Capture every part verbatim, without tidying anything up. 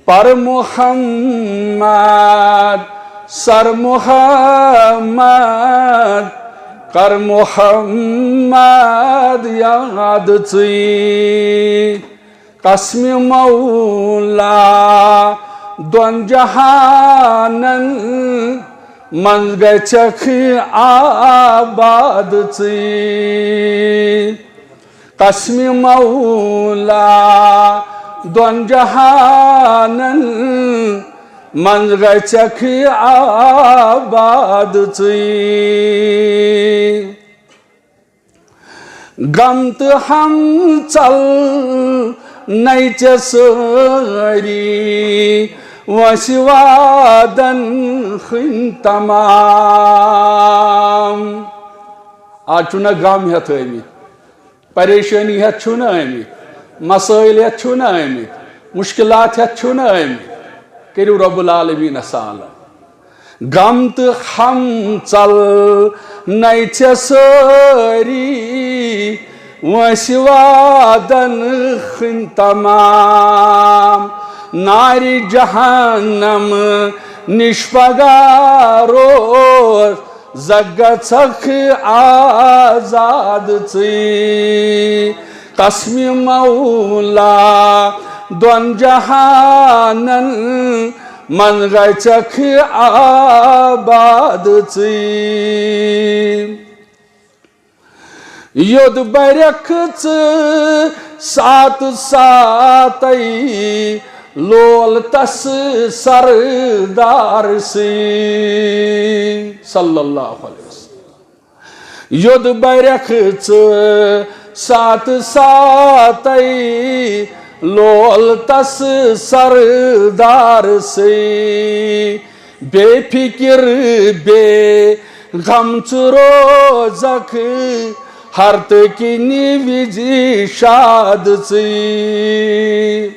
پر محمد، سر محمد، کر محمد یاد ژٕے۔ قسم مولا دۄن جہانن منٛز گژھکھ آباد ژٕے۔ قسم مولا دۄن جہانن منٛز گژھکھ آباد ژٕے۔ غم تہٕ ہم ژل نَے ژےٚ سٲری، وٲنٛسہِ وادن ہٕنٛدۍ تمام۔ آز چھُنہ غم ہٮ۪تھ آمٕتۍ، پریشٲنی ہٮ۪تھ چھُو نہٕ آمٕتۍ، مسٲیِل ہٮ۪تھ چھُو نہٕ آمٕتۍ، مُشکِلات ہٮ۪تھ چھُو نہٕ آمٕتۍ۔ کٔرِو رب العالمیٖنس سالم۔ غم تہٕ ہم ژل نَے ژےٚ سٲری، وٲنٛسہِ وادن ہٕنٛدۍ تمام۔ نارِ جہنم نِش پگاہ روز زکھ گژھکھ آزاد ژٕے۔ قسم مولا دۄن جہانن منٛز گژھکھ آباد ژٕے۔ یوٚد برکھ ژٕ ساتہٕ ساتَے لول تس سردار سٕے، صلی اللہ علیہ وسلم۔ یوٚد برکھ ژٕ ساتہٕ ساتَے لول تس سردار سٕے۔ بے فکر بے غم ژٕ روزکھ ہر تہٕ کِنہِ وِزِ شاد ژٕے۔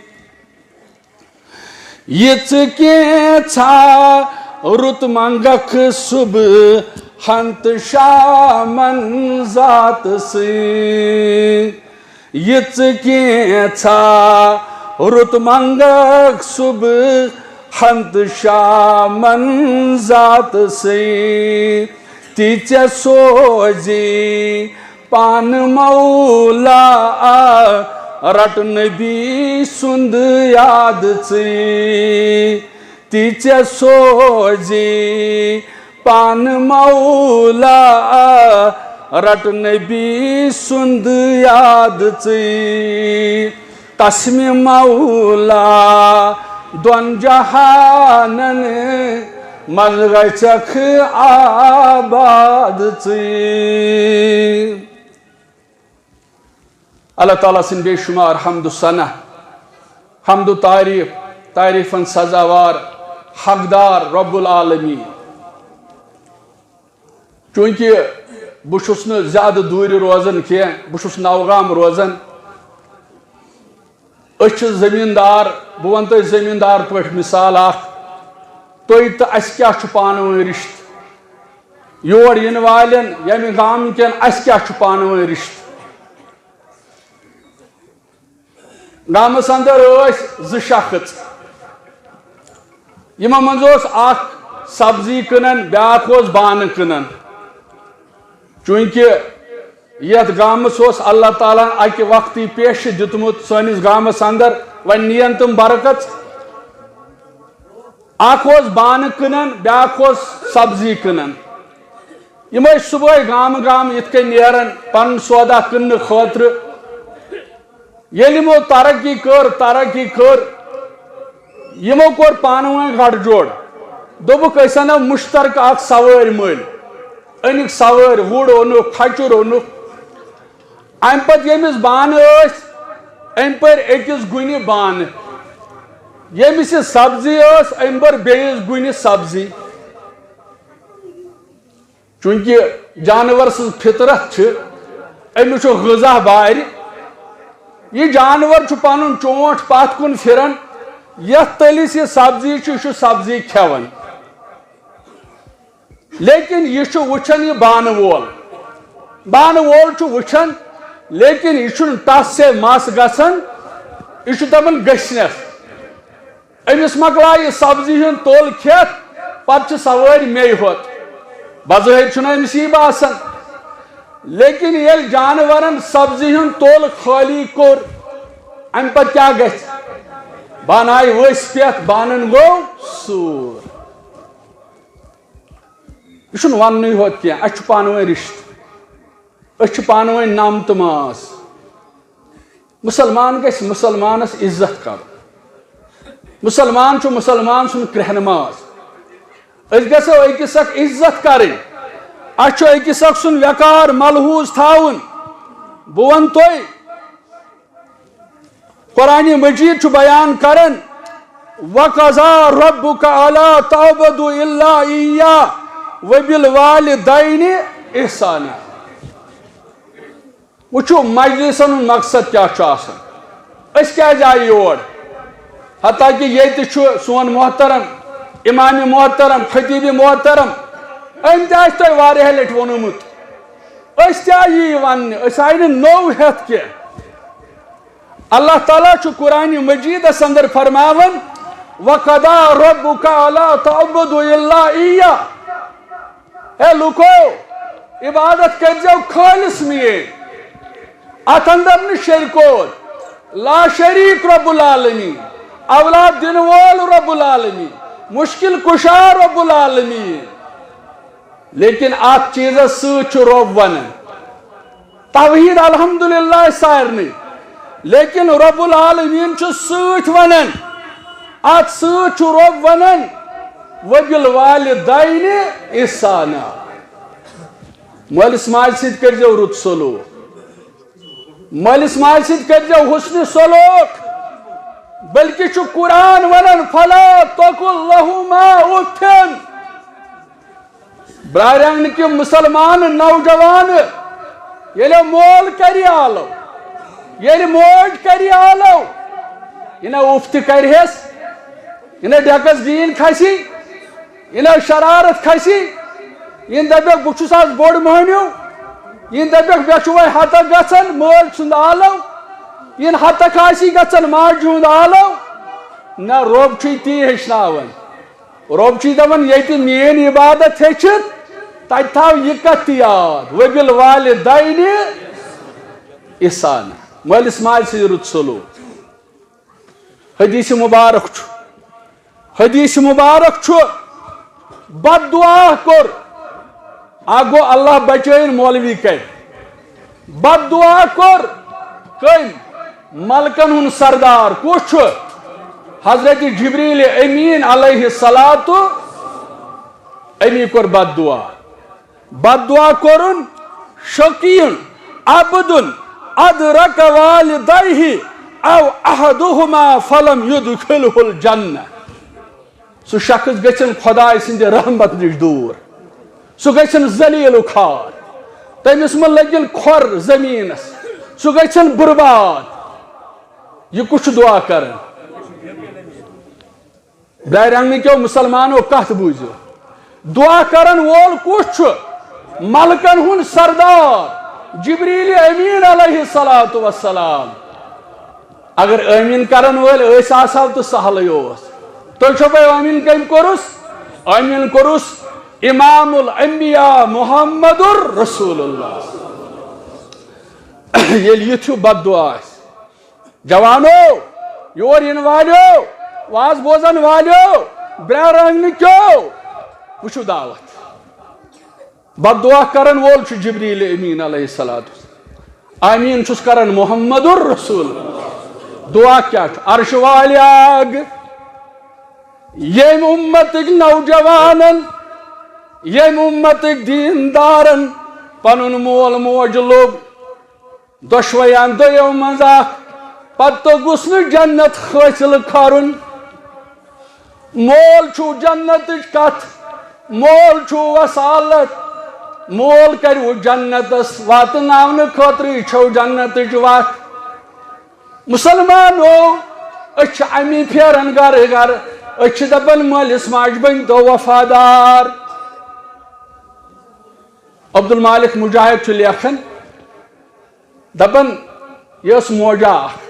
یہِ ژٕ کینٛژھا رُت منٛگکھ صُبحن تہٕ شامن ذات سٕے۔ یہِ ژٕ کینٛژھا رُت منٛگکھ صُبحن تہٕ شامن ذات سٕے۔ تی ژےٚ سوزی پانہٕ مولا، رٹ نبی سُنٛد یاد ژٕے۔ تی ژےٚ سوزی پانہٕ مولا، رٹ نبی سُنٛد یاد ژٕے۔ قسم مولا دۄن جہانن منٛز گژھکھ آباد ژٕے۔ اللہ تعالیٰ سٕنٛدۍ بے شمار حمد و ثنا، حمد و تعریف، تعریفن سزاوار، حقدار رب العالمین۔ چونکہ بہٕ چھُس نہٕ زیادٕ دوٗرِ روزان کینٛہہ، بہٕ چھُس نوگام روزان۔ أسۍ چھِ زٔمیٖندار، بہٕ وَنہٕ تۄہہِ زٔمیٖندار پٲٹھۍ مثال اکھ۔ تُہۍ تہٕ اَسہِ کیٛاہ چھُ پانہٕ ؤنۍ رِشتہٕ؟ یور یِنہٕ والٮ۪ن، ییٚمہِ گامہٕ کٮ۪ن، اَسہِ کیٛاہ چھُ پانہٕ ؤنۍ رِشتہٕ؟ گامَس اندر ٲسۍ زٕ شخص۔ یِمن منٛز اوس اکھ سبزی کٕنان، بیٛاکھ اوس بانہٕ کٕنان۔ چوٗنٛکہِ یتھ گامس اوس اللہ تعالیٰ ہن اکہِ وقتٕے پیشہٕ دیُتمُت سٲنِس گامس اندر، وۄنۍ نِین تِم برکت۔ اکھ اوس بانہٕ کٕنان، بیٛاکھ اوس سبزی کٕنان۔ یِم ٲسۍ صبحٲے گامہٕ گامہٕ یِتھ کٔنۍ نیران پنُن سودا کٕننہٕ خٲطرٕ۔ ییٚلہِ یِمو ترقی کٔر، ترقی کٔر، یِمو کوٚر پانہٕ ؤنۍ گٹہٕ جوڑ۔ دوٚپُکھ، أسۍ اَنو مُشترکہٕ اکھ سوٲرۍ مٔلۍ۔ أنِکھ سوٲرۍ، وُڑ اوٚنُکھ، کھچُر اوٚنُکھ۔ اَمہِ پتہٕ ییٚمِس بانہٕ ٲسۍ، أمۍ پٔرۍ أکِس گُنہِ بانہٕ۔ ییٚمِس یہِ سبزی ٲس، أمۍ بٔر بیٚیِس گُنہِ سبزی۔ چوٗنٛکہِ جانور سٕنٛز فطرت چھِ، أمِس چھُ غذا بارِ۔ یہِ جانور چھُ پنُن چونٛٹھ پتھ کُن پھِران، یتھ تٔلِس یہِ سبزی چھُ، یہِ چھُ سبزی کھٮ۪وان۔ لیکن یہِ چھُ وٕچھان یہِ بانہٕ وول۔ بانہٕ وول چھُ وٕچھان، لیکن یہِ چھُنہٕ تس سۭتۍ مس گژھان، یہِ چھُ دپان گٔژھنس۔ أمِس مۄکلایہِ سبزی ہُنٛد توٚل کھٮ۪تھ، پتہٕ چھِ سوٲرۍ مے ہوت۔ بظٲہِر چھُنہٕ أمِس یی باسان، لیکن ییٚلہِ جانورن سبزی ہُنٛد توٚل خٲلی کوٚر، امہِ پتہٕ کیٛاہ گژھِ؟ بانہٕ آیہِ ؤسۍ پٮ۪تھ، بانن گوٚو سوٗر۔ یہِ چھُنہٕ وننُے ہوت کینٛہہ، اسہِ چھُ پانہٕ ؤنۍ رشتہٕ، أسۍ چھِ پانہٕ ؤنۍ نم تہٕ ماس۔ مسلمان گژھِ مسلمانس عزت کرُن۔ مسلمان چھُ مسلمان سُنٛد کرٛہنہٕ ماز۔ أسۍ گژھو أکِس اکھ عزت کرٕنۍ۔ اَسہِ چھُ أکِس اکھ سُنٛد وقار ملحوظ تھاوُن۔ بہٕ وَنہٕ تۄہہِ، قرآن مجید چھُ بیان کران، "وقضى ربك ألا تعبدوا إلا إياه وبالوالدين إحسانا۔" وٕچھِو، مجلسن ہُنٛد مقصد کیٛاہ چھُ آسان۔ أسۍ کیٛازِ آیہِ یور؟ حتیٰ کہِ ییٚتہِ چھُ سون محترم امام محترم، خطیب محترم، أمۍ تہِ آسہِ تۄہہِ واریاہ لٹہِ ووٚنمُت۔ أسۍ تہِ آیہِ یی وننہِ، أسۍ آیہِ نہٕ نوٚو ہٮ۪تھ کینٛہہ۔ اللہ تعالیٰ چھُ قرآن مجیدس اندر فرماوان، "وقضى ربك ألا تعبدوا إلا إياه۔" اے لوکو، عبادت کٔرزیو خٲلص میٲنۍ، اتھ اندر نہٕ شرکوت، لا شریک رب العالمین، اولاد دِنہٕ وول رب العالمین، مشکل کشا رب العالمین۔ لیکن اتھ چیزس سۭتۍ چھُ رب ونان۔ توحید الحمدللہ سارنٕے، لیکن رب العالمین چھُ سۭتۍ ونان، اتھ سۭتۍ چھُ رب ونان، "وبالوالدین احسانا۔" مٲلِس ماجہِ سۭتۍ کٔرزیو رُت سلوک، مٲلِس ماجہِ سۭتۍ کٔرزیو حسن سلوک، بلکہِ چھُ قرآن ونان، "فلا تقل لهما اف۔" برارن کہِ مسلمان نوجوان، ییٚلہِ مول کرِ آلو، ییٚلہِ موج کرِ آلو، یہِ نہ اُف تہِ کرِہس، یہِ نہ ڈیکس گیٖن کھسی، یہِ نہ شرارت کھسی، یہِ نہٕ دپیکھ، "بہٕ چھُس آز بوٚڑ مٔہنیو"، یہِ نہٕ دپیکھ، "مےٚ چھُ وۄنۍ ہتک گژھان، مٲلۍ سُنٛد آلو"، یہِ نہٕ ہتک آسی گژھان، ماجہِ ہُنٛد آلو۔ نہ، رۄب چھُے تی ہیٚچھناوان۔ رۄب چھُے دَپان، ییٚتہِ میٛٲنۍ عبادت ہیٚچھِتھ، تَتہِ تھاو یہِ کَتھ تہِ یاد، "وبالوالدین احسانا"، مٲلِس ماجہِ سۭتۍ رُت سلوک۔ حدیث مبارک چھُ، حدیث مبارک چھُ، بد دعا کوٚر، اکھ گوٚو اللہ بچٲیِن مولوی کَرِ۔ بد دعا کوٚر کٔمۍ؟ ملکن ہُنٛد سردار کُس چھُ؟ حضرت جبریل امین علیہ الصلوۃ، أمی کوٚر بد دعا۔ بد دعا کوٚرُن، شقی عبد ادرک والدیہ او احدہما فلم یدخلہ الجنہ۔ سُہ شخص گژھن خدائے سٕنٛدِ رحمت نِش دوٗر۔ سُہ گژھن ذلیل و خوار۔ تٔمِس مہ لٔگِن کھۄر زٔمیٖنَس۔ سُہ گژھن برباد۔ یہِ کُس چھُ دُعا کران؟ بیرنگ کیو مسلمانو، کتھ بوٗزِو۔ دُعا کرن وول کُس چھُ؟ ملکن ہُنٛد سردار جبریل امین علیہ الصلوۃ والسلام۔ اگر آمین کرن وٲلۍ ٲسۍ آسہو تہٕ سہلٕے اوس۔ تُہۍ چھو پاے آمین کٔمۍ کوٚرُس؟ آمین کوٚرُس امام الانبیاء محمد رسول اللہ۔ ییٚلہِ یُتھ ہیوٗ بد دُعا آسہِ، جوانو، یور یِنہٕ والیو، واز بوزن والیو، برٛارنگنہٕ کیو، وٕچھِو دعوت۔ بد دعا کرن وول چھُ جبریل امین علیہ الصلوۃ۔ آمین چھُس کران محمد الرسول۔ دعا کیٛاہ چھُ؟ عرش والہِ آگ، ییٚمہِ اُمتٕکۍ نوجوانن، ییٚمہِ اُمتٕکۍ دیندارن پنُن مول موج لوٚب، دۄشویان دۄیو منٛز اکھ، پتہٕ توٚگُس نہٕ جنت حٲصِل کرُن۔ مول چھُو جنتٕچ کتھ، مول چھُو وسالت، مول کروٕ جنتس واتناونہٕ خٲطرٕ، یہِ چھو جنتٕچ وتھ۔ مسلمانو، أسۍ چھِ امی پھیران گرٕ گرٕ، أسۍ چھِ دپان مٲلِس ماجہِ بٔنۍ تو وفادار۔ عبدالمالک مجاہد چھُ لیکھان، دپان، یہِ ٲس موجا اکھ۔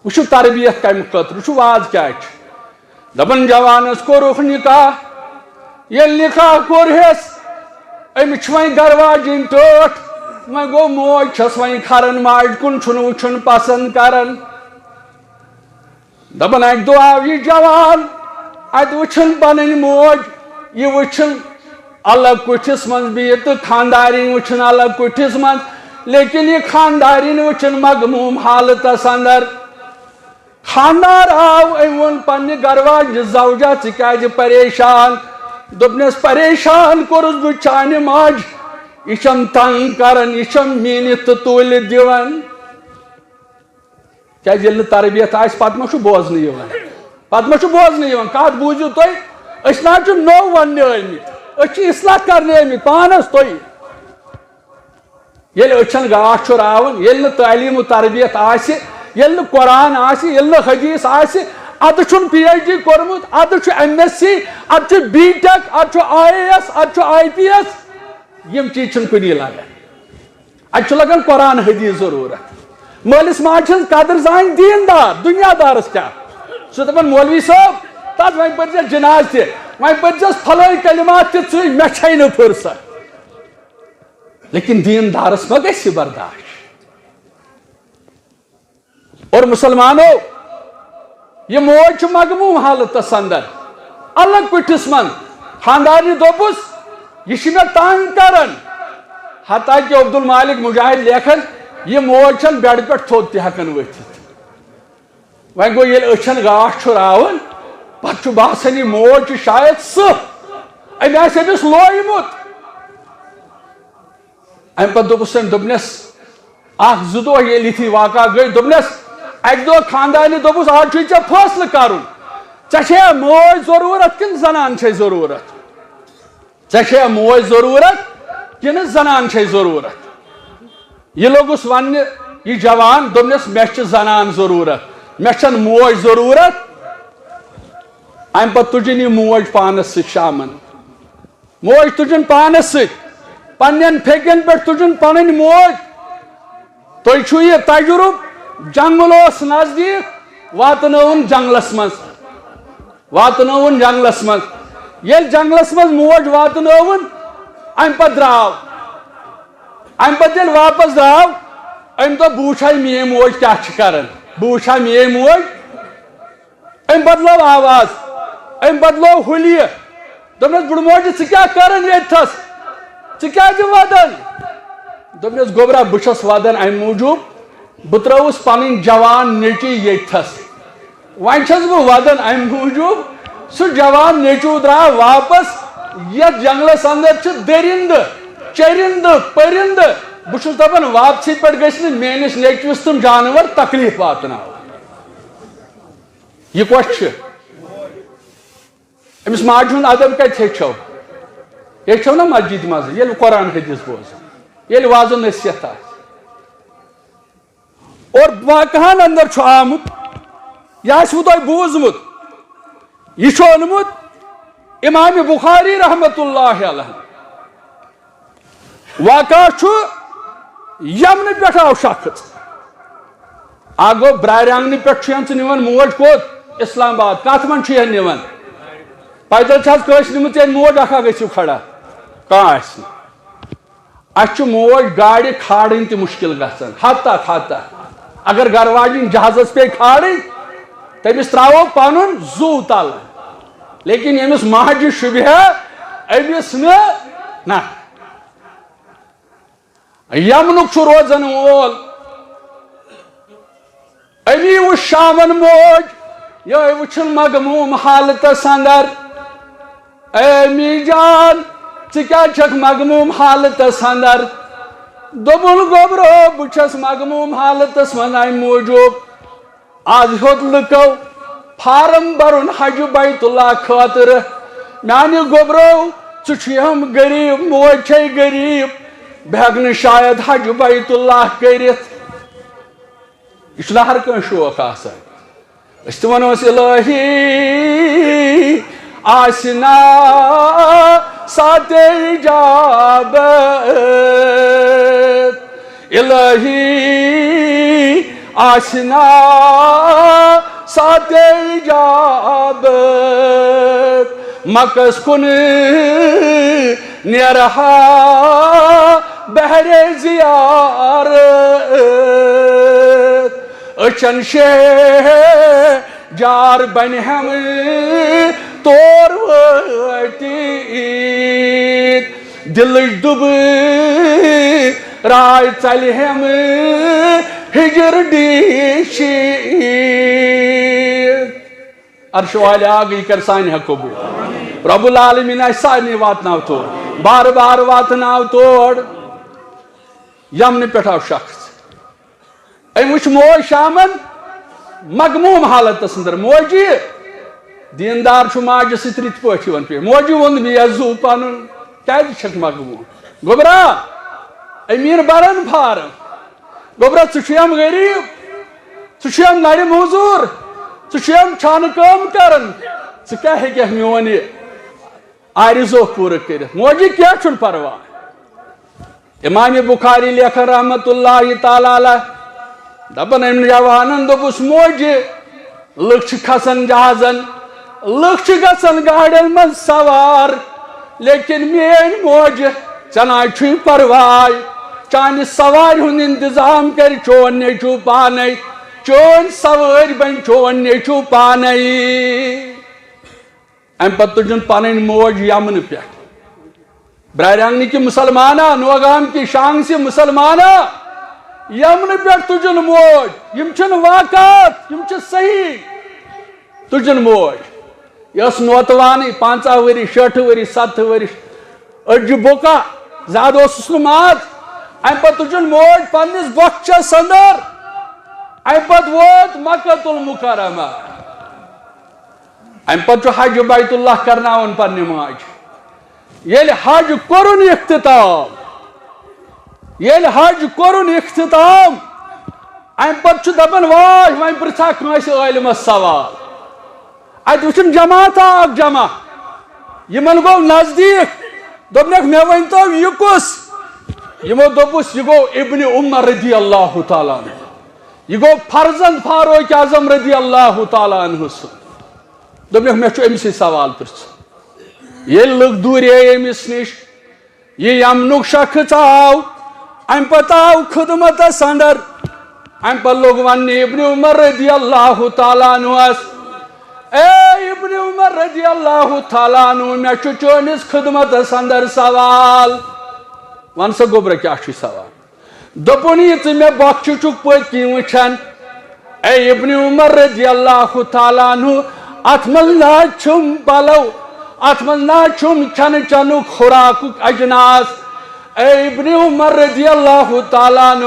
وٕچھِو تربیت کمہِ خٲطرٕ، وٕچھِو واز کیٛاہ چھُ۔ دپان جوانس کوٚرُکھ نکاح، ییٚلہِ نکاح کوٚرہس، أمِس چھِ وۄنۍ گرٕ واجِنۍ ٹٲٹھ، وۄنۍ گوٚو موج چھس وۄنۍ کھران، ماجہِ کُن چھُنہٕ وٕچھُن پسند کران۔ دپان اکہِ دۄہ آو یہِ جوان، اتہِ وٕچھُن پنٕنۍ موج، یہِ وٕچھُن الگ کُٹھِس منٛز بِہِتھ تہٕ خاندارِنۍ وٕچھُن الگ کُٹھِس منٛز، لیکن یہِ خاندارِنۍ وٕچھُن مغموم حالتس اندر۔ خانٛدار آو، أمۍ ووٚن پننہِ گرٕ واجہِ زوجہ، "ژٕ کیازِ پریشان؟" دوٚپنس، "پریشان کوٚرُس بہٕ چانہِ ماجہِ، یہِ چھم تنگ کران، یہِ چھم میٖنِتھ تہٕ تُلِتھ دِوان۔" کیازِ ییٚلہِ نہٕ تربیت آسہِ، پتہٕ ما چھُ بوزنہٕ یِوان؟ پتہٕ ما چھُ بوزنہٕ یِوان؟ کتھ بوٗزِو تُہۍ؟ أسۍ نہ حظ چھِ نوٚو وننہِ آمٕتۍ، أسۍ چھِ اصلاح کرنہِ آمٕتۍ پانس تُہۍ۔ ییٚلہِ أچھن گاش چھُ راوُن، ییٚلہِ نہٕ تعلیٖم و تربیت آسہِ، ییٚلہِ نہٕ قرآن آسہِ، ییٚلہِ نہٕ حدیث آسہِ، ادٕ چھُنہٕ پی ایچ ڈی کوٚرمُت، ادٕ چھُ ایم ایس سی، ادٕ چھُ بی ٹیک، ادٕ چھُ آئی اے ایس، ادٕ چھُ آئی پی ایس۔ یِم چیٖز چھِنہٕ کُنی لگان۔ اتہِ چھُ لگان قرآن حدیث ضروٗرت۔ مٲلِس ماجہِ ہٕنٛز قدٕر زانہِ دیٖن دار، دُنیا دارس کیٛاہ؟ سُہ دپان، "مولوی صٲب، تتھ وۄنۍ پٔرزٮ۪س جناز تہِ، وۄنۍ پٔرزٮ۪س پھلٲنۍ کلمات تہِ ژٕے، مےٚ چھے نہٕ فرصت۔" لیکن دیٖن دارس ما گژھِ یہِ برداشت؟ اور مسلمانو، یہِ موج چھِ مغموم حالتس اندر، الگ کُٹھِس منٛز۔ خاندارنہِ دوٚپُس، "یہِ چھِ مےٚ تنگ کران۔" حتیٰ کہ عبدالمالک مجاہد لیکھان، "یہِ موج چھَنہٕ بیڈٕ پٮ۪ٹھ تھوٚد تہِ ہٮ۪کان ؤتھِتھ۔" وۄنۍ گوٚو، ییٚلہِ أچھن گاش چھُ راوان، پتہٕ چھُ باسان، یہِ موج چھِ شاید سٕہہ، أمۍ آسہِ أمِس لویمُت۔ امہِ پتہٕ دوٚپُس أمۍ، دوٚپنس، اکھ زٕ دۄہ ییٚلہِ یِتھی واقعہ گٔے، دوٚپنس، اکہِ دۄہ خاندارنہِ دوٚپُس، "آز چھُے ژےٚ فٲصلہٕ کرُن، ژےٚ چھےٚ موج ضروٗرت کِنہٕ زنان چھے ضروٗرت؟ ژےٚ چھےٚ موج ضروٗرت کِنہٕ زنان چھے ضروٗرت؟" یہِ لوٚگُس وننہِ، یہِ جوان، دوٚپنس، "مےٚ چھِ زنان ضروٗرت، مےٚ چھَنہٕ موج ضروٗرت۔" امہِ پتہٕ تُجِن یہِ موج پانس سۭتۍ شامن۔ موج تُجِن پانس سۭتۍ، پننٮ۪ن پھیٚکٮ۪ن پٮ۪ٹھ تُجِن پنٕنۍ موج۔ تۄہہِ چھُو یہِ تجرُبہٕ، جنگل اوس نزدیٖک، واتنٲوُن جنگلس منٛز، واتنٲوُن جنگلس منٛز۔ ییٚلہِ جنگلس منٛز موج واتنٲوٕن، امہِ پتہٕ درٛاو، امہِ پتہٕ ییٚلہِ واپس درٛاو، أمۍ دوٚپ، "بہٕ وٕچھ ہا میٲنۍ موج کیٛاہ چھِ کران، بہٕ وٕچھ ہا میٲنۍ موج۔" أمۍ بدلٲو آواز، أمۍ بدلٲو حُلیہِ۔ دوٚپنَس، "بُڈٕ موجہِ، ژٕ کیٛاہ کران ییٚتھَس؟ ژٕ کیٛازِ وَدان؟" دوٚپنَس، "گوٚبرا، بہٕ چھَس وَدان اَمہِ موٗجوٗب، بہٕ ترٛٲوٕس پَنٕنۍ جوان نیٚچی ییٚتھَس۔ وۄنۍ چھَس بہٕ وَدان اَمہِ موٗجوٗب، سُہ جوان نیٚچوٗ درٛاو واپَس۔ یَتھ جنٛگلَس اَندَر چھِ دٔرِنٛدٕ، چٔرِنٛدٕ، پٔرِنٛدٕ۔ بہٕ چھُس دَپان، واپسٕے پٮ۪ٹھ گٔژھۍ نہٕ میٛٲنِس نیٚچوِس تِم جانوَر تکلیٖف واتناوٕنۍ۔" یہِ کۄس چھِ؟ أمِس ماجہِ ہُنٛد ادب کتہِ ہیٚچھو؟ ہیٚچھو نا مسجد منٛز، ییٚلہِ قرآن حدیث بوزو، ییٚلہِ وعظ و نصیحت آسہِ۔ اور واقعہن اندر چھُ آمُت، یہِ آسِوٕ تۄہہِ بوٗزمُت، یہِ چھُ اوٚنمُت امام بخاری رحمتہ اللہ علیہ۔ واقعہ چھُ، یمنہٕ پٮ۪ٹھ آو شخص۔ اکھ گوٚو برارِ آنگنہٕ پٮ۪ٹھ چھُ ہن ژٕ نِوان موج کوٚت؟ اسلام آباد۔ کتھ منٛز چھُ ہن نِوان؟ پیدل چھِ حظ کٲنٛسہِ نِمٕژ ییٚلہِ موج؟ اکھ ہا گٔژھِو کھڑا، کانٛہہ آسہِ نہٕ۔ اَسہِ چھُ موج گاڑِ کھالٕنۍ تہِ مُشکل گژھان۔ حتیٰ، حتیٰ اگر گرٕ واجِنۍ جہازس پیٚیہِ کھالٕنۍ، تٔمِس ترٛاوو پنُن زُو تلہٕ۔ لیکن ییٚمِس ماجہِ شوٗبہِ ہا، أمِس نہٕ، نہ۔ یمنُک چھُ روزن وول۔ أمی وُچھ شامن موج، یہِ وُچھُن مغموم حالتس اندر۔ اے امی جان، ژٕ کیٛازِ چھکھ مغموم حالتس اندر؟ دوٚپُن، گوٚبرو، بہٕ چھَس مغموم حالتس منٛز امہِ موٗجوٗب، از ہیوٚت لُکو فارم برُن حج بیت اللہ خٲطرٕ۔ میانہِ گوٚبرو، ژٕ چھُے ہم غریب، موج چھے غریب، بہٕ ہٮ۪کہٕ نہٕ شاید حج بیت اللہ کٔرِتھ۔ یہِ چھُنہ ہر کٲنٛسہِ شوق آسان۔ أسۍ تہِ وَنو أسۍ، الہی آسہِ نا ساتھ اجابت، الہی آسہِ نا ساتھ اجابت۔ مکس کُن نیرہا بہرِ زیارت، أچھن شہجار بنہم تور وٲتِتھ۔ دِلٕچ دُبہٕ راے ژلہم ہجر ڈیٖشِتھ۔ عرش والیا، یہِ کر سانہِ حق قبول۔ رب العالمین آسہِ سارنٕے واتناو تور، بار بار واتناو تور۔ یمنہٕ پٮ۪ٹھ آو شخص، أمۍ وٕچھ موج شامن مغموم حالتس اندر۔ موجی، دیندار چھُ ماجہِ سۭتۍ رٕتۍ پٲٹھۍ یِوان پیش۔ موجی ووٚن، مےٚ یَس زُو پنُن، کیازِ چھکھ مغموم؟ گوٚبرا، أمیٖر برن فارم۔ گوٚبرا، ژٕ چھُیم غریٖب، ژٕ چھُیم نرِ موزوٗر، ژٕ چھُیم چھانہٕ کٲم کران، ژٕ کیٛاہ ہیٚککھ میون یہِ آرزو پوٗرٕ کٔرِتھ؟ موجی، کینٛہہ چھُنہٕ پرواے۔ امام بخاری لیکھان رحمت اللہ تعالیٰ علیہ، دپان أمۍ جوانن دوٚپُس، موجہِ، لُکھ چھِ کھسان جہازن، لُکھ چھِ گژھان گاڑٮ۪ن منٛز سوار، لیکن میٲنۍ موج، ژےٚ نہ چھُے پرواے، چانہِ سوارِ ہُنٛد انتظام کرِ چون نیٚچو پانے، چٲنۍ سوٲرۍ بنہِ چون نیٚچو پانے۔ امہِ پتہٕ تُجُن پنٕنۍ موج یمنہٕ پٮ۪ٹھ۔ برارِ آنگنہٕ کہِ مسلمانا، نوگام کہِ شانگ سہِ مسلمانا، یمنہٕ پٮ۪ٹھ تُجُن موج۔ یِم چھِنہٕ واقعات، یِم چھِ صحیح۔ تُجُن موج۔ یہِ ٲس نوتوانٕے، پنٛژاہ ؤری، شیٹھ ؤری، ستتھ ؤری، أڈجہِ بوکا، زیادٕ اوسُس نہٕ ماز۔ امہِ پتہٕ تُجُن موج پننِس بۄچھس اندر۔ امہِ پتہٕ ووت مکہ المکرمہ۔ امہِ پتہٕ چھُ حج بیت اللہ کرناوان پننہِ ماجہِ۔ ییٚلہِ حج کوٚرُن اختتام، ییٚلہِ حج کوٚرُن اختتام، امہِ پتہٕ چھُ دپان، واے، وۄنۍ پرژھا کٲنٛسہِ عٲلمس سوال۔ اتہِ وٕچھُن جماعتا اکھ جمع، یِمن گوٚو نزدیٖک، دوٚپنکھ، مےٚ ؤنۍتو، یہِ کُس؟ یِمو دوٚپُس، یہِ گوٚو ابن عمر رضی اللہ تعالیٰ عنہ۔ یہِ گوٚو فرزند فاروق اعظم رضی اللہ تعالیٰ عنہ سُنٛد۔ دوٚپنکھ، مےٚ چھُ أمِسٕے سوال پرٛژھُن۔ ییٚلہِ لُکھ دوٗرے أمِس نِش، یہِ یمنُک شخص آو، امہِ پتہٕ آو خدمتس اندر۔ امہِ پتہٕ لوٚگ وننہِ ابن عمر رضی اللہ تعالیٰ عنہس، اے ابن عمر رضی اللہ تعالیٰ عنہ، مےٚ چھُ چٲنِس خدمتس اندر سوال۔ ون سا گوٚبرا، کیٛاہ چھُے سوال؟ دوٚپُن، یہِ ژٕ مےٚ بۄچھِ چھُکھ پٔتۍ کِنۍ وٕچھان، اے ابن عمر رضی اللہ تعالیٰ عنہ، اتھ منٛز نہ حظ چھُم پلو، اتھ منٛز نہ حظ چھُم کھٮ۪نہٕ چٮ۪نُک خوراکُک اجناس۔ اے ابن عمر رضی اللہ تعالیٰ عنہ،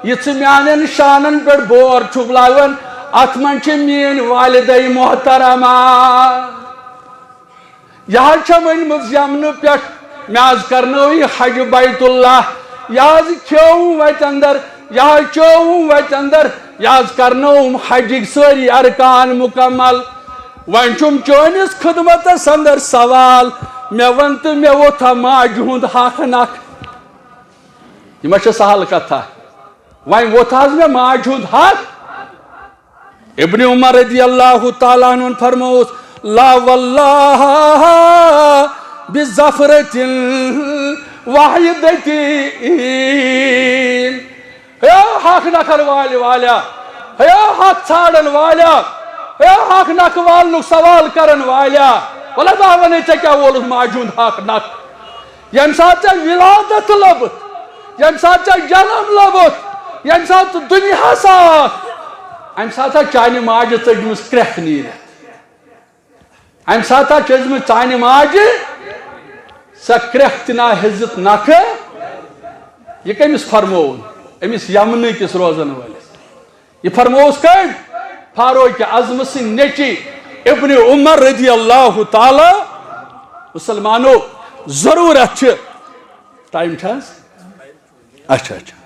یہِ ژٕ میانٮ۪ن شانن پٮ۪ٹھ بور چھُکھ لاگان، اتھ منٛز چھِ میٲنۍ والدے محترمہ۔ یہِ حظ چھم أنمٕژ یمنہٕ پٮ۪ٹھ، مےٚ حظ کرنٲو یہِ حج بیت اللہ، یہِ حظ کھیوم وتہِ اندر، یہِ حظ چوم وتہِ اندر، یہِ حظ کرنٲوم حجٕکۍ سٲری ارکان مکمل۔ وۄنۍ چھُم چٲنِس خدمتس اندر سوال، مےٚ ون تہٕ، مےٚ ووٚتھا ماجہِ ہُنٛد حق نکھ؟ یہِ ما چھےٚ سہل کتھا؟ وۄنۍ ووٚتھ حظ مےٚ ماجہِ ہُنٛد حق۔ ابن عمر رضی اللہ تعالیٰ عنہ فرموس، لا واللہ بظفرة واحدة۔ ہے حق نکھن والہِ والیا، ہے حق ژھانڈن والیا، ہے حق نکھ والنُک سوال کرن والیا، وَلہٕ بہٕ وَنَے ژےٚ کیٛاہ وولُتھ ماجہِ ہُنٛد حق نکھ۔ ییٚمہِ ساتہٕ ژےٚ ولادت لوٚبُتھ، ییٚمہِ ساتہٕ ژےٚ جنم لوٚبُتھ، ییٚمہِ ساتہٕ ژٕ دُنیاہس آکھ، امہِ ساتہٕ ہا چانہِ ماجہِ ژٔجمٕژ کرٛٮ۪کھ نیٖرِتھ۔ امہِ ساتہٕ ہا چھِ ٲسمٕژ چانہِ ماجہِ سۄ کرٛٮ۪کھ تہِ نہ ہیٚژٕتھ نکھٕ۔ یہِ کٔمِس فرمووُن؟ أمِس یمنہٕ کِس روزن وٲلِس۔ یہِ فرمووُس کٔمۍ؟ فاروق اعظم سٕنٛدۍ نیٚچی ابن عمر رضی اللہ تعالیٰ۔ مسلمانو، ضروٗرت چھِ، ٹایم چھا حظ؟ اچھا، اچھا۔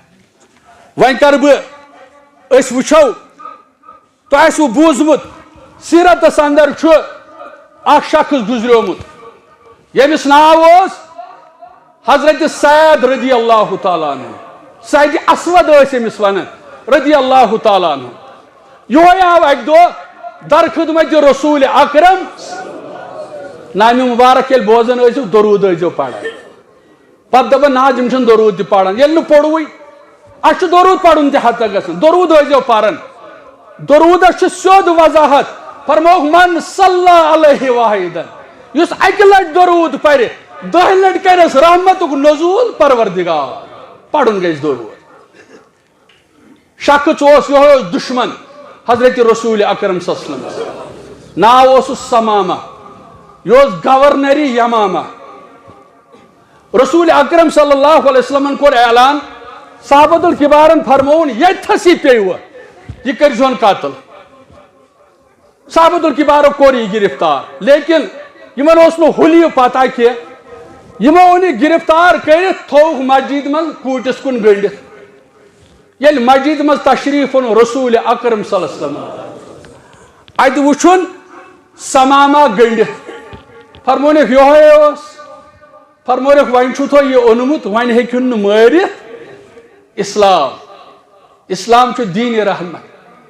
وۄنۍ کر بہٕ، أسۍ وٕچھو، تۄہہِ آسِوٕ بوٗزمُت، سیرتس اندر چھُ اکھ شخص گُزریومُت، ییٚمِس ناو اوس حضرت سعد رضی اللہ تعالیٰ عنہ، سعد اسود ٲسۍ أمِس ونان رضی اللہ تعالیٰ عنہ۔ یِہوے آو اکہِ دۄہ در خدمت رسول اکرم۔ نامہِ مُبارک ییٚلہِ بوزان ٲسِو، درود ٲسۍزیو پران۔ پتہٕ دپان، نہ حظ، یِم چھِنہٕ درود تہِ پران۔ ییٚلہِ نہٕ پوٚروُے، اَسہِ چھُ درود پرُن تہِ حتہ گژھان، درود ٲسۍزیو پران۔ درودس چھِ سیوٚد وضاحت۔ فرمووُکھ، من صلی علیہ واحدن، یُس اکہِ لٹہِ درود پرِ، دَہہِ لٹہِ کرٮ۪س رحمتُک نزول پروردگار۔ پرُن گژھِ درود۔ شخص اوس، یِہوٚے اوس دُشمن حضرت رسول اکرم صلی اللہ علیہ وسلم۔ ناو اوسُس ثمامہ، یہِ اوس گورنر یمامہ۔ رسول اکرم صلی اللہ علیہ وسلمن کوٚر اعلان، صحابت الکبارن فرمووُن، ییٚتھس یہِ پیٚیہِ، یہِ کٔرۍزِہون قتل۔ صحابت الکبارو کوٚر یہِ گرفتار، لیکن یِمن اوس نہٕ حُلیہِ پتہ کینٛہہ۔ یِمو اوٚن یہِ گرفتار کٔرِتھ، تھووُکھ مسجد منٛز کوٗٹِس کُن گٔنٛڈِتھ۔ ییٚلہِ مسجد منٛز تشریف اوٚن رسول اکرم صلی اللہ علیہ وسلم، اتہِ وُچھُن ثمامہ گٔنٛڈِتھ، فرمونکھ، یِہوٚے اوس۔ فرمونکھ، وۄنۍ چھُو تۄہہِ یہِ اوٚنمُت، وۄنۍ ہیٚکِہُن نہٕ مٲرِتھ۔ اسلام، اسلام چھُ دین رحمت،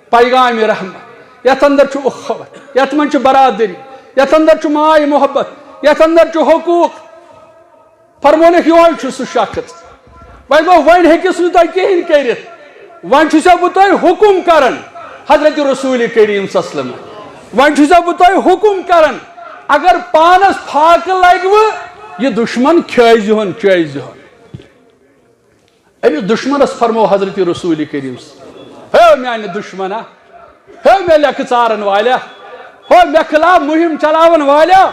پیغام رحمت، یتھ اندر چھُ اخوت، یتھ منٛز چھِ برادری، یتھ اندر چھُ ماے محبت، یتھ اندر چھُ حقوق۔ فرمونکھ، یِہوٚے چھُ سُہ شخص۔ وۄنۍ گوٚو، وۄنۍ ہیٚکِس نہٕ تۄہہِ کِہیٖنۍ کٔرِتھ۔ وۄنۍ چھُسو بہٕ تۄہہِ حُکُم کران، حضرت رسول کریم صلی اللہ علیہ وسلم۔ وۄنۍ چھُسو بہٕ تۄہہِ حُکُم کران، اگر پانس فاقہٕ لگوٕ، یہِ دُشمن کھیٲوزِہون، چٲوزِہون۔ أمِس دُشمنس فرموو حضرت رسول کریم صلی اللہ علیہ وسلم، ہے میانہِ دُشمنا، ہے مےٚ لیٚکھٕ ژارن والیا، ہو مےٚ خلاف مُہِم چلاون والیا،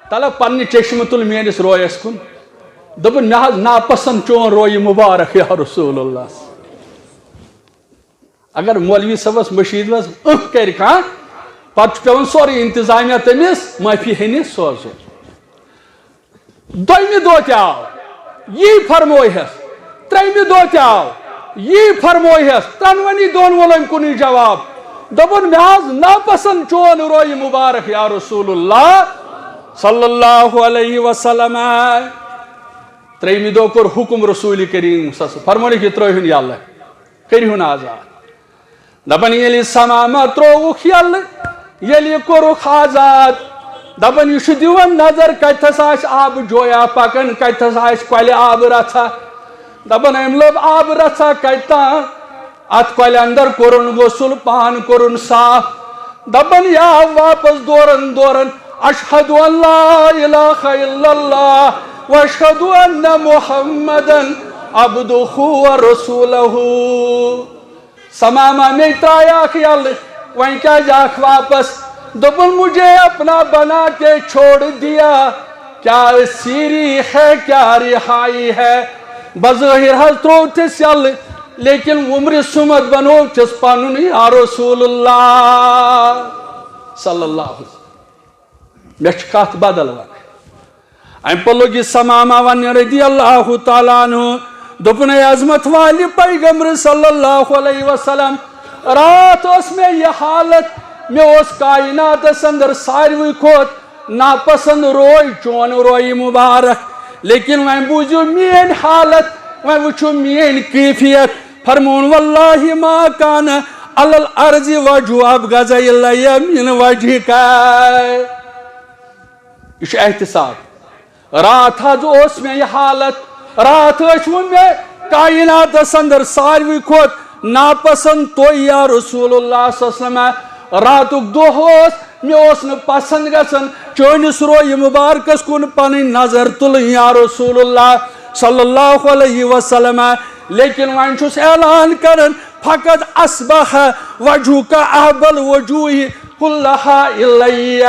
تلہ پننہِ چشمہٕ تُل میٲنِس رویس کُن۔ دوٚپُن، مےٚ حظ ناپسند چون رویہِ مُبارک یا رسول اللہ۔ اگر مولوی صٲبس مٔشیٖد منٛز أہ کرِ کانٛہہ، پتہٕ چھُ پٮ۪وان سورُے انتظامیہ تٔمِس معٲفی ہینہِ سوزُن۔ دوٚیمہِ دۄہ تہِ آو، یی فرمویہس۔ ترٛیٚیمہِ دۄہ تہِ آو، یی فرمویہس۔ ترٛٮ۪نوٕنی دۄن وول أمۍ کُنُے جواب۔ دوٚپُن، مےٚ حظ ناپسند چون رویہِ مُبارک یا رسول اللہ صلی اللہ علیہ وسلم۔ ترٛیٚیمہِ دۄہ کوٚر حُکُم رسول کریم صلی اللہ علیہ وسلم، فرمونکھ، یہِ ترٛٲوِہُن یَلہٕ، کٔرِہُن آزاد۔ دپان، ییٚلہِ ثمامہ ترٛووُکھ یَلہٕ، ییٚلہِ یہِ کوٚرُکھ آزاد، دپان، یہِ چھُ دِوان نظر، کتھس آسہِ آبہٕ جویا پکان، کتھس آسہِ کۄلہِ آبہٕ رژھا۔ دپان، أمۍ لوٚب آبہٕ رژھا کتہِ تام، اتھ کۄلہِ اندر کوٚرُن غسل، پان کوٚرُن صاف۔ دپان، یہِ آو واپس دوران دوران، اشہد ان لا الہ الا اللہ و اشہد ان محمدن عبدہ و رسولہ۔ ثمامہ، مے ترٛایاکھ یَلہٕ، وۄنۍ کیٛازِ آکھ واپس؟ دوٚپُن، مجھے اپنا بنا کے چھوڑ دیا، کیا اسیری ہے، کیا رہائی ہے؟ بظٲہِر حظ ترٛوو تٔمِس یَلہٕ، لیکن وُمرِ سُمت بنوو تٔمِس پنُن یا رسول اللہ صلی اللہ علیہ وسلم۔ مےٚ چھِ کتھ بدل ونٕنۍ۔ امہِ پتہٕ لوٚگ یہِ ثمامہ وننہِ رضی اللہ تعالیٰ عنہ، دوٚپُن، اے عظمت والہِ پیغمبر صلی اللہ علیہ وسلم، راتھ ٲس مےٚ یہِ حالت، مےٚ اوس کائناتس اندر ساروٕے کھۄتہٕ ناپسند روے چون روے مبارک، لیکن وۄنۍ بوٗزِو میٲنۍ حالت، وۄنۍ وٕچھِو میٲنۍ کیفیت۔ فرمون، واللہ ما کان علی الارض وجہ ابغض الی من وجہک۔ یہِ چھُ احتساب۔ راتھ حظ اوس مےٚ یہِ حالت، راتھ ٲسۍ وۄنۍ مےٚ کائناتس اندر ساروٕے کھۄتہٕ ناپسند تُہۍ یا رسول اللہ صلی اللہ علیہ وسلم۔ راتُک دۄہ اوس، مےٚ اوس نہٕ پسند گژھان چٲنِس رویہِ مبارکس کُن پنٕنۍ نظر تُلٕنۍ یا رسول اللہ صلی اللہ علیہ وسلم۔ لیکن وۄنۍ چھُس اعلان کران، فقد اصبح وجہک احب الوجوہ کلہا الیہ۔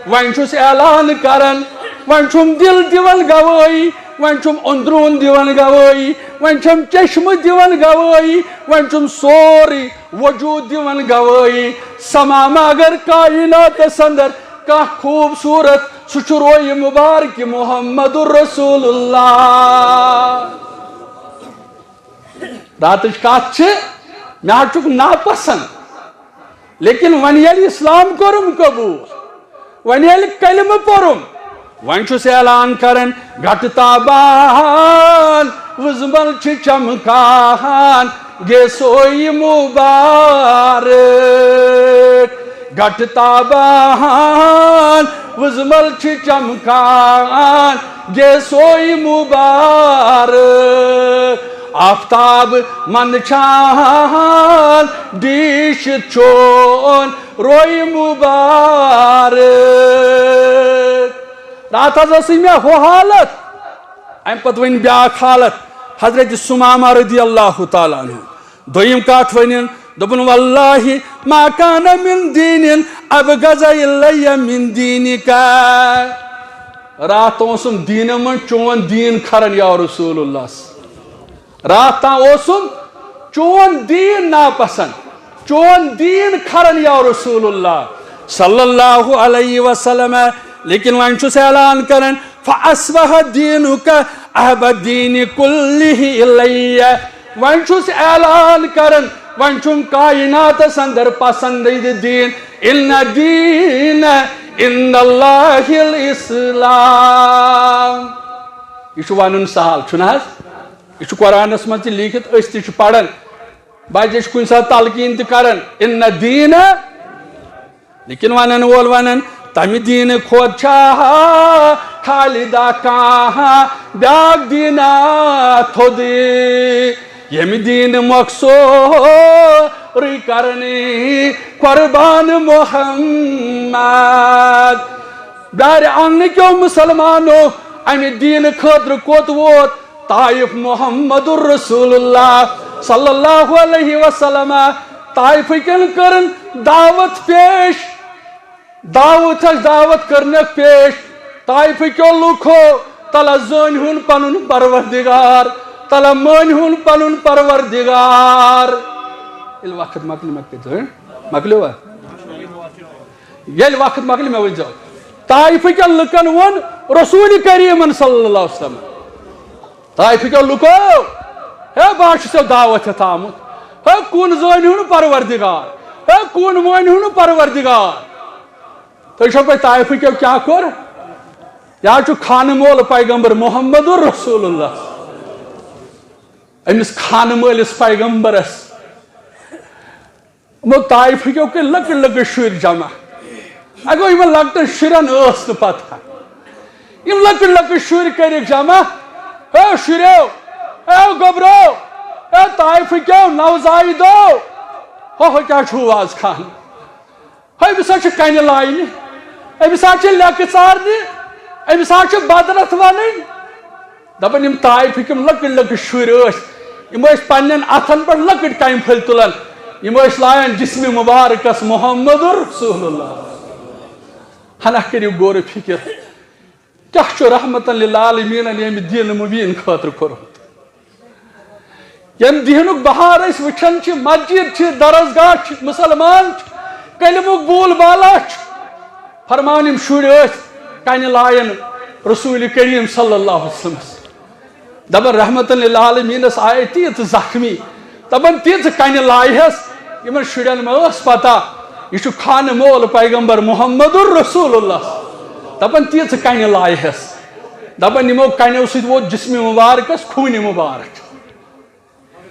وۄنۍ چھُس اعلان کران، وۄنۍ چھُم دل دِوان گوٲہی، وۄنۍ چھُم اندرون دِوان گوٲہی، وۄنۍ چھَم چشمہٕ دِوان گوٲہی، وۄنۍ چھُم سورُے وجود دِوان گوٲہی۔ ثمامہ اگر کائناتس اندر کانٛہہ خوبصورت، سُہ چھُ رویہِ مبارک محمد رسول اللہ۔ راتٕچ کتھ چھِ، مےٚ حظ چھُکھ ناپسند، لیکن وۄنۍ ییٚلہِ اسلام کوٚرُم قبول، وۄنۍ ییٚلہِ کلمہٕ پوٚرُم، وۄنۍ چھُس اعلان کران، گٹہٕ تابان وُزمل چھِ چمکان گیسویہِ مبارک۔ گٹہٕ تابان مُزمل چھِ چمکان گیسوے مُبارک، آفتاب منٛدچھان ڈیٖشِتھ چون روے مُبارک۔ راتھ حظ ٲسٕے مےٚ ہُہ حالت، اَمہِ پتہٕ وۄنۍ بیٛاکھ حالت، حضرت ثمامہ رضی اللہ تعالیٰ عنہ۔ دوٚیِم کتھ ؤنِن، دوٚپُن، "واللہ ما کان من دین ابغض الی من دینک۔" راتھ اوسُم دیٖنہٕ منٛز چون دیٖن کھران یا رسول اللہ۔ راتھ تام اوسُم چون دیٖن ناپسند، چون دیٖن کھران یا رسول اللہ صلی اللہ علیہ وسلم۔ لیکن وۄنۍ چھُس اعلان کران، فاصبح دینک احب الدین کلہ الی۔ وۄنۍ چھُس اعلان کران، وۄنۍ چھُم کائناتس اندر پسندیدٕ دیٖن، ان الدین عند اللہ الاسلام۔ یہِ چھُ ونُن سہل، چھُنہٕ حظ؟ یہِ چھُ قرآنس منٛز تہِ لیٖکھِتھ، أسۍ تہِ چھِ پران، بعضے چھِ کُنہِ ساتہٕ تلقیٖن تہِ کران، ان الدین۔ لیکن ونن وول ونن، تمہِ دیٖنہٕ کھۄتہٕ چھا خالدہ کانٛہہ بیٛاکھ دیٖنا تھوٚد؟ ییٚمہِ دیٖنہٕ مۄکھ سورُے کرنی قربان محمد۔ دارِ آنگنہٕ کیو مسلمانو، امہِ دیٖنہٕ خٲطرٕ کوٚت ووت؟ طائف محمد رسول اللہ صلی اللہ علیہ وسلم۔ طائفٕکٮ۪ن کٔرٕن دعوت پیش، دعوت چھس دعوت کٔرنکھ پیش۔ طائفٕکیو لُکھو، تلہ زٲنۍ ہُن پنُن پروردگار، تلہ مٲنۍ ہُن پنُن پروردگار۔ ییٚلہِ وقت مۄکلہِ، مۄکلہِ زٲنۍ، مۄکلیوا؟ ییٚلہِ وقت مۄکلہِ، مےٚ ؤنۍ زیو۔ طائفٕکٮ۪ن لُکن ووٚن رسول کریٖمن صلی اللہ علیہ وسلم، طائفٕکیو لُکو، ہے، بہٕ حظ چھُس ژےٚ دعوت ہٮ۪تھ آمُت۔ ہے، کُن زٲنۍ ہُن پروردگار۔ ہے، کُن مٲنۍ ہُن پروردگار۔ تُہۍ چھو پَے طائفٕکیو کیٛاہ کوٚر؟ یہِ حظ چھُ خانہٕ مول پیغمبر محمد رسول اللہ۔ أمِس خانہٕ مٲلِس پیغمبرس یِمو طائفٕکیو کٔرۍ لۄکٕٹۍ لۄکٕٹۍ شُرۍ جمع۔ اَگو یِمن لۄکٹٮ۪ن شُرٮ۪ن ٲس نہٕ پتہ۔ یِم لۄکٕٹۍ لۄکٕٹۍ شُرۍ کٔرِکھ جمع۔ اے شُرٮ۪و، اے گوٚبرو، اے طائفٕکیو نوزائیدو، ہو ہو کیٛاہ چھُو آز خان؟ ہے، أمِس ہا چھِ کنہِ لاینہِ، أمِس ہا چھِ لیٚکہٕ ژارنہِ، أمِس ہا چھِ بدرتھ ونٕنۍ۔ دپان یِم طائفٕکۍ یِم لۄکٕٹۍ لۄکٕٹۍ شُرۍ ٲسۍ، یِم ٲسۍ پننٮ۪ن اتھن پٮ۪ٹھ لۄکٕٹۍ کنہِ پھٔلۍ تُلان، یِم ٲسۍ لایان جسمِ مبارکس محمد رسول اللہ۔ ہنا کٔرِو غور و فکر، کیٛاہ چھُ رحمتن للعالمینن ییٚمہِ دیٖنہٕ مُبیٖن خٲطرٕ کوٚرمُت؟ ییٚمہِ دیٖنُک بہار أسۍ وٕچھان چھِ، مسجد چھِ، درسگاہ چھِ، مسلمان چھِ، کلمُک بول بالا چھُ۔ فرمان یِم شُرۍ ٲسۍ کنہِ لایان رسول کریم صلی اللہ علیہ وسلمس۔ دپان رحمتن للعالمینس آیہِ تیٖژ زخمی، دپان تیٖژ کنہِ لایہس، یِمن شُرٮ۪ن ما ٲس پتہ یہِ چھُ خانہٕ مول پیغمبر محمد رسول اللہ۔ دپان تیٖژ کنہِ لایہس، دپان یِمو کنیو سۭتۍ ووت جسمِ مبارکس خوٗنہِ مبارک۔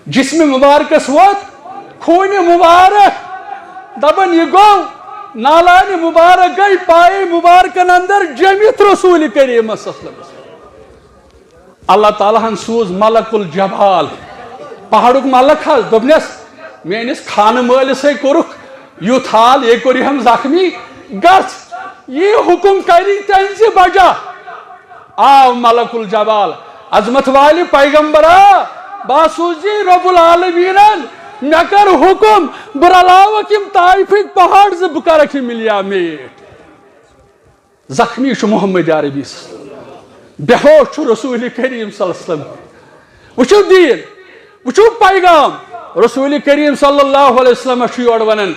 جسمِ مبارکس ووت خوٗنہِ مبارک۔ دپان یہِ گوٚو نالانہِ مبارک گٔے پایے مبارکن اندر جٔمِتھ رسول کریمس صلی اللہ علیہ وسلم۔ اللہ تعالیٰ ہن سوٗز ملک الجبال، پہاڑُک ملک حظ، دوٚپنس، "میٲنِس خانہٕ مٲلِسے کوٚرُکھ یُتھ حال، یے کوٚر یِہم زخمی، گژھ، یہِ حُکُم کری تٔمۍ زِ بجا۔" آو ملک الجبال، "عظمت والہِ پیغمبرا، بہٕ ہا سوٗزی رب العالمینن، مےٚ کر حُکُم، بہٕ رلاوکھ یِم طائفٕکۍ پہاڑ زٕ، بہٕ کرکھ یِم ملیا میٹ۔" زخمی چھُ محمد عربی صلی اللہ علیہ وسلم۔ بے ہوش چھُ رسول کریم صلی اللہ علیہ وسلم۔ وٕچھِو دیٖن، وٕچھِو پیغام۔ رسول کریم صلی اللہ علیہ وسلم چھُ یورٕ وَنان،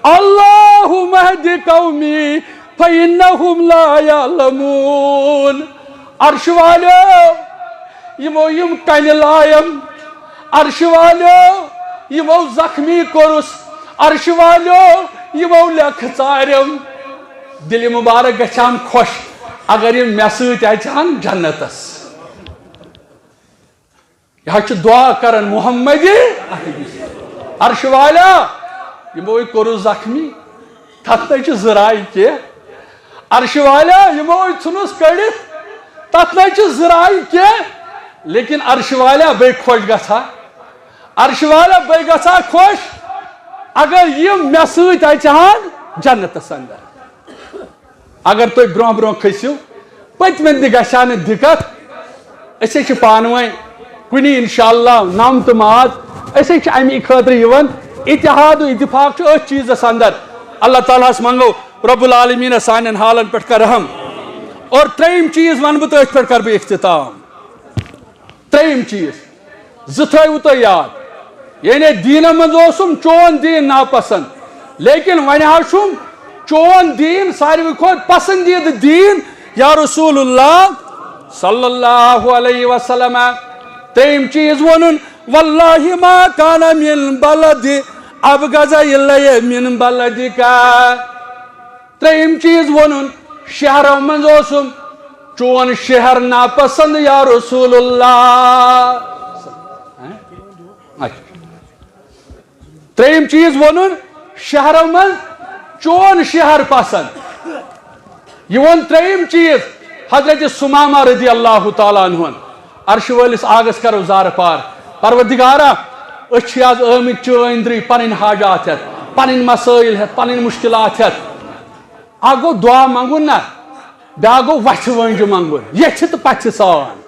"اللہم اہد قومی فانہم لا یعلمون۔" عرش والیو، یِمو یِم کنہِ لایَم، عرش والیو، یِمو زخمی کوٚرُس، عرش والیو، یِمو لیٚکھٕ ژارٮ۪م۔ دِلہِ مُبارک گژھِ ہن خۄش اگر یِم مےٚ سۭتۍ اژِ ہن جنتس۔ یہِ حظ چھُ دعا کران محمد عربی۔ عرش والا، یِمو یہِ کوٚرُس زخمی، تتھ نَے چھِ زٕ راے کینٛہہ۔ عرشہِ والیا، یِمو ہے ژھُنُس کٔڑِتھ، تَتھ نَے چھِ زٕ رایہِ کینٛہہ، لیکن عرشہِ والیا بے خۄش گژھا، عرشہِ والیا بے گژھا خۄش، اگر یِم مےٚ سۭتۍ اَژِ ہَن جنتَس اندر۔ اگر تُہۍ برونٛہہ برونٛہہ کھٔسِو، پٔتمٮ۪ن تہِ گژھِ ہا نہٕ دِقت۔ أسۍ ہے چھِ پانہٕ ؤنۍ کُنی انشاءاللہ نَم تہٕ ماز۔ أسۍ ہے چھِ اَمی خٲطرٕ یِوان۔ اتحاد و اتفاق چھُ أتھۍ چیٖزَس اندر۔ اللہ تعالیٰ ہَس منٛگو رب العالمین سانٮ۪ن حالَن پٮ۪ٹھ کَرِ رحم۔ اور ترٛیٚیِم چیٖز وَنہٕ بہٕ تہٕ أتھۍ پٮ۪ٹھ کَرٕ بہٕ اختتام۔ ترٛیٚیِم چیٖز، زٕ تھٲیِو تُہۍ یاد۔ یعنی دیٖنَس منٛز اوسُم چون دیٖن ناپسنٛد، لیکن وۄنۍ حظ چھُم چون دیٖن ساروی کھۄتہٕ پسندیدٕ دیٖن، یا رسول اللہ صلی اللہ علیہ وسلم۔ ترٛیٚیِم چیٖز ووٚنُن، واللہ ما کان من بلد ابغض الیہ من بلدک۔ ترٛیٚیِم چیٖز ووٚنُن، شہرو منٛز اوسُم چون شہر ناپسند یا رسول اللہ۔ اچھا۔ ترٛیٚیِم چیٖز ووٚنُن، شہرو منٛز چون شہر پسند۔ یہِ ووٚن ترٛیٚیِم چیٖز حضرت ثمامہ رضی اللہ تعالیٰ عنہن۔ عرشہِ وٲلِس آگس کرو زارٕ پار۔ پروردگارا، أسۍ چھِ آز آمٕتۍ چٲنۍ أنٛدرٕے پنٕنۍ حاجات ہٮ۪تھ، پنٕنۍ مسٲیل ہٮ۪تھ، پنٕنۍ مشکلات ہٮ۪تھ۔ اکھ گوٚو دعا منٛگُن نا، بیٛاکھ گوٚو وَژھِ وٲنٛجہِ منٛگُن، ییٚژھِ تہٕ پَژھِ سان۔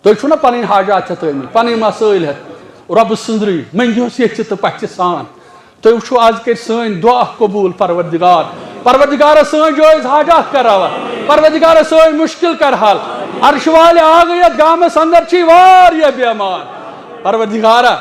تُہۍ چھِو نا پَنٕنۍ حاجات ہٮ۪تھ آمٕتۍ، پَنٕنۍ مسٲیل ہٮ۪تھ رۄبہٕ سٕنٛدرٕے، مٔنٛگِو ییٚژھِ تہٕ پَژھِ سان۔ تُہۍ وٕچھِو، آز کٔرۍ سٲنۍ دعا قبوٗل پروردگار۔ پروردگارا، سٲنۍ جٲیز حاجات کر روا۔ پروردگارا، سٲنۍ مُشکِل کر حل۔ عرشہِ والہِ آ گٔے یَتھ گامَس اندر چھِ واریاہ بیمار۔ پروردگارا،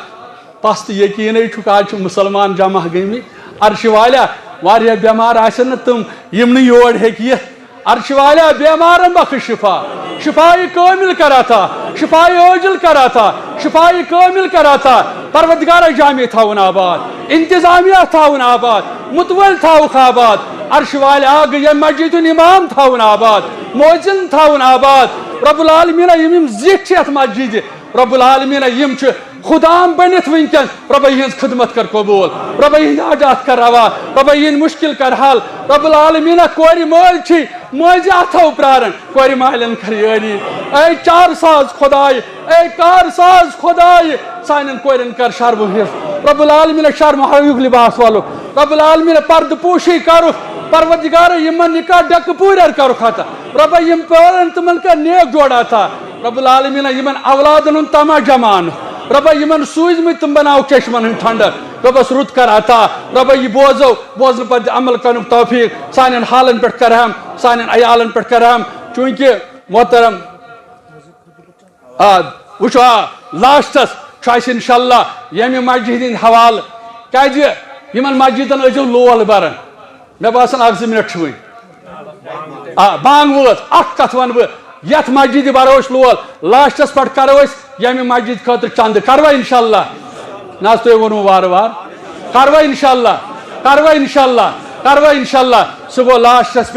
پس تہٕ یقیٖنٕے چھُکھ، آز چھِ مُسلمان جمع گٔمٕتۍ۔ عرشہِ والیا، واریاہ بٮ۪مار آسن نہٕ تِم، یِم نہٕ یور ہیٚکہِ یِتھ۔ عرشہِ والیا، بٮ۪مارن بخش شفا، شفایہِ کٲمِل کر عطا، شفایہِ عٲجِل کر عطا، شفایہِ کٲمِل کر عطا۔ پروردگارا، جامع تھاوُن آباد، انتظامیہ تھاوُن آباد، مُتوٲلۍ تھاوُکھ آباد۔ عرشہِ والیا، گٔے ییٚمہِ مسجد ہُنٛد امام تھاوُن آباد، مؤذن تھاوُن آباد۔ رب العالمینہ، یِم یِم زِٹھۍ چھِ یَتھ مسجدِ، رب العالمینہ، یِم چھِ خدام بٔنِتھ وٕنکیٚن۔ رۄبہ، یِہٕنٛز خدمت کر قبوٗل۔ رۄبہ، یِہٕنٛدۍ حاجات کر روا۔ رۄبہ، یِہٕنٛدۍ مُشکِل کر حل۔ رب العالمینہ، کورِ مٲلۍ چھِ مٲنٛزِ اَتھو پرٛاران، کورِ مالٮ۪ن کر یٲری۔ اے چار ساز خۄداے، اے کار ساز خۄداے، سانٮ۪ن کورٮ۪ن کر شرمہٕ حِفظ۔ رب العالمینہ، شرمہٕ حیاہُک لباس والُکھ۔ رب العالمینہ، پردٕ پوشی کرُکھ۔ پروردگارہ، یِمن نکاح ڈٮ۪کہٕ پوٗرٮ۪ر کرُکھ عطا۔ رۄبہ، یِم پٲرن تِمن کر نیک جوڑ عطا۔ رب العالمینہ، یِمن اولادن ہُنٛد طمع جمانُکھ۔ رۄبہ، یِمن سوٗزمٕتۍ تِم بناوُکھ چشمن ہٕنٛدۍ ٹھنڈک۔ رۄبس رُت کر عطا۔ رۄبہ، یہِ بوزو، بوزنہٕ پتہٕ عمل کرنُک توفیق سانٮ۪ن حالن پٮ۪ٹھ کرہم، سانٮ۪ن عیالن پٮ۪ٹھ کرہم۔ چوٗنٛکہِ محترم، آ، وٕچھو، آ، لاسٹس چھُ اَسہِ انشاءاللہ ییٚمہِ مسجد ہٕنٛدۍ حوالہٕ، کیازِ یِمن مسجدن ٲسۍزیو لول بران۔ مےٚ باسان اکھ زٕ منٹ چھِ وٕنۍ۔ آ، بانگ وٲژ، اکھ کتھ ونہٕ بہٕ، یتھ مسجدِ برو أسۍ لول، لاسٹس پٮ۪ٹھ کرو أسۍ ییٚمہِ مسجد خٲطرٕ چندٕ، کروا انشاءاللہ؟ نہ حظ، تُہۍ ووٚنوُ وارٕ وارٕ، کروا انشاءاللہ، کروا انشاءاللہ، کروا انشاءاللہ۔ سُہ گوٚو لاسٹس پٮ۪ٹھ